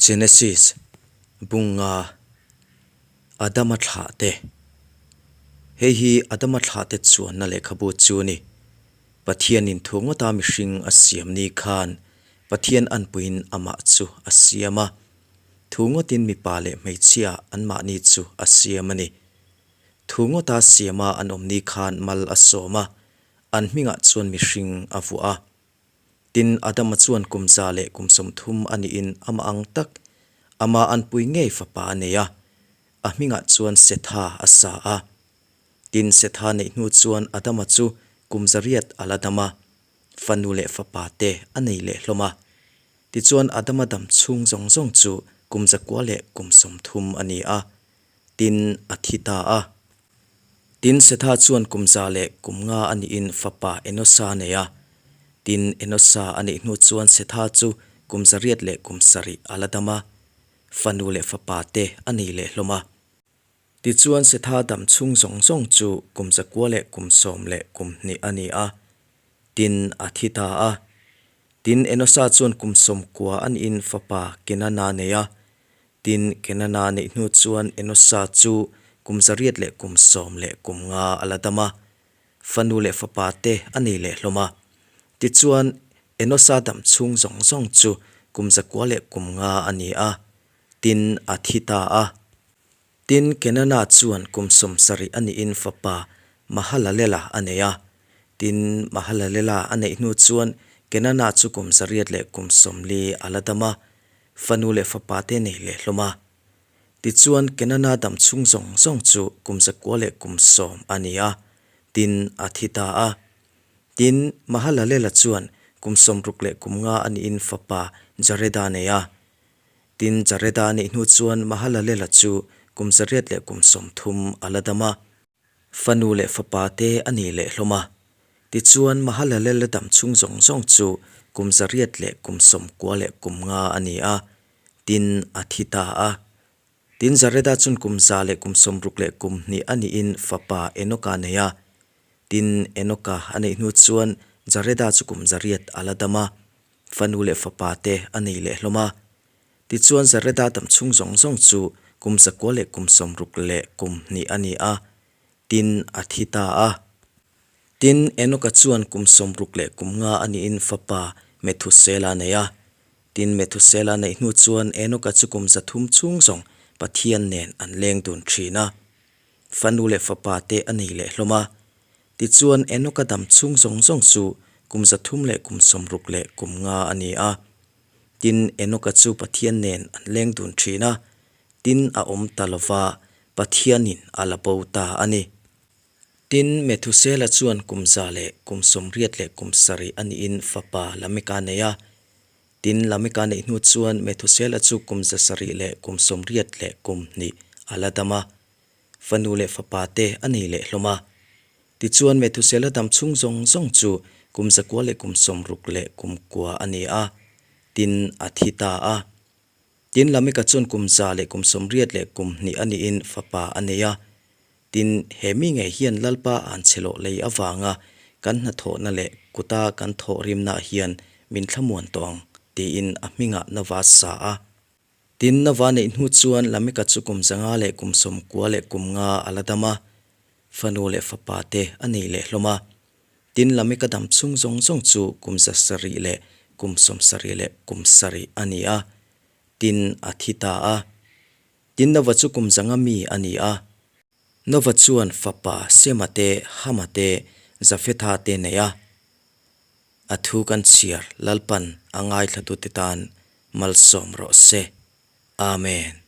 Genesis, Bunga, Adama thlahte. Hei hi Adama thlahte chuanna lehkhabu chu a ni. Pathianin thu ngawta mihring a siam ni khan Pathian anpuiin amah chu a siam a. Thu ngawtin mipa leh hmeichhia anmahni chu a siam a ni. Thu ngawta siama an awm ni khan mal a sawm a, an hmingah chuan mihring a vuah a. Tin, Adama chuan kum 130 a niin amah ang tak, ama anpui ngei fapa a nei a, a hmingah chuan Setha a sa a. Tin, Setha neih hnu chuan Adama chu kum 800 a la dam a, fanu leh fapa te a nei leh hlawm a. Tichuan, Adama dam chhung zawng zawng chu kum 930 a ni a, tin, a thi ta a. Tin, Setha chuan kum 105 a nihin fapa Enosa a nei a. Tin, Enosa a neih hnu chuan Setha chu kum 807 a la dam a, fanu leh fapa te a nei leh hlawm a. Tichuan, Setha dam chhung zawng zawng chu kum 912 a ni a. Tin, a thi ta a. Tin, Enosa chuan kum 90 a nihin fapa Kenana a nei a. Tin, Kenana neih hnu chuan Enosa chu kum 815 a la dam a, fanu leh fapa te a nei leh hlawm a. Tichuan, Enosa dam chhung zawng zawng chu kum 905 a ni a, tin, a thi ta a. Tin, Kenana chuan kum 70 a nihin fapa Mahalalela a nei a. Tin, Mahalalela a neih hnu chuan Kenana chu kum 840 a la dam a, Fanu leh fapa te nei leh hlawm a. Tichuan, Kenana dam chhung zawng zawng chu kum 910 a ni a, tin a thi ta a. Tin, Mahalalela chuan kum 65 a niin fapa Jareda a nei a. Tin, Jareda a neih hnu chuan Mahalalela chu kum 830 a la dam a. Fanu leh fapa te a nei leh hlawm a. Tichuan, Mahalalel dam chhung zawng zawng chu kum 895 a ni a, tin a thi ta a. Tin, Jareda chuan kum 162 a niin fapa Enoka a nei a. Tin, Enoka a neih hnu chuan Jareda chu kum 800 a la dam a, fanu leh fapa te a nei leh hlawm a. Tichuan Zareda dam chhung zawng zawng chu kum 962 a ni a, tin a thi ta a. Tin, Enoka chuan kum 65 a niin fapa Methusela a nei a. Tin, Methusela a neih hnu chuan Enoka chu kum 300 chhung zawng Pathian nen an leng dun thin a. Fanu leh fapa te a nei leh hlawm a. Tichuan Enoka dam chhung zawng zawng chu kum 365 a ni a. Tin, Enoka chu Pathian nen an leng dun thin a, tin a awm ta lo va, Pathianin a la bo ta a ni. Tin, Methusela chuan kum 187 a niin fapa Lameka a nei a. Tin, Lameka neih hnu chuan Methusela chu kum 782 a la dam a, fanu leh fapa te a nei leh hlawm a. Tichuan, Methusela dam chhung zawng zawng chu kum 969 a ni a, tin a thi ta a. Tin, Lameka chuan kum 182 a niin fapa a nei a. Tin, he mi ngei hian Lalpa an chhe loh lei avanga kan hnathawhna leh kuta kan thawh rimnaah hian min thlamuan tawh ang, tiin a hmingah Nova sa a. Tin, Nova neih hnu chuan Lameka chu kum 595 a la dam a, fanu leh fapa te a nei leh hlawm a. Tin, Lameka dam chhung zawng zawng chu kum 777 a ni a, tin a thi ta a. Tin, Nova chu kum 500 mi a ni a. Nova chuan fapa Sema te, Hama te, Jafetha te nei a. A thu kan chhiar Lalpan a ngaithlatute tan malsawm rawh se. Amen.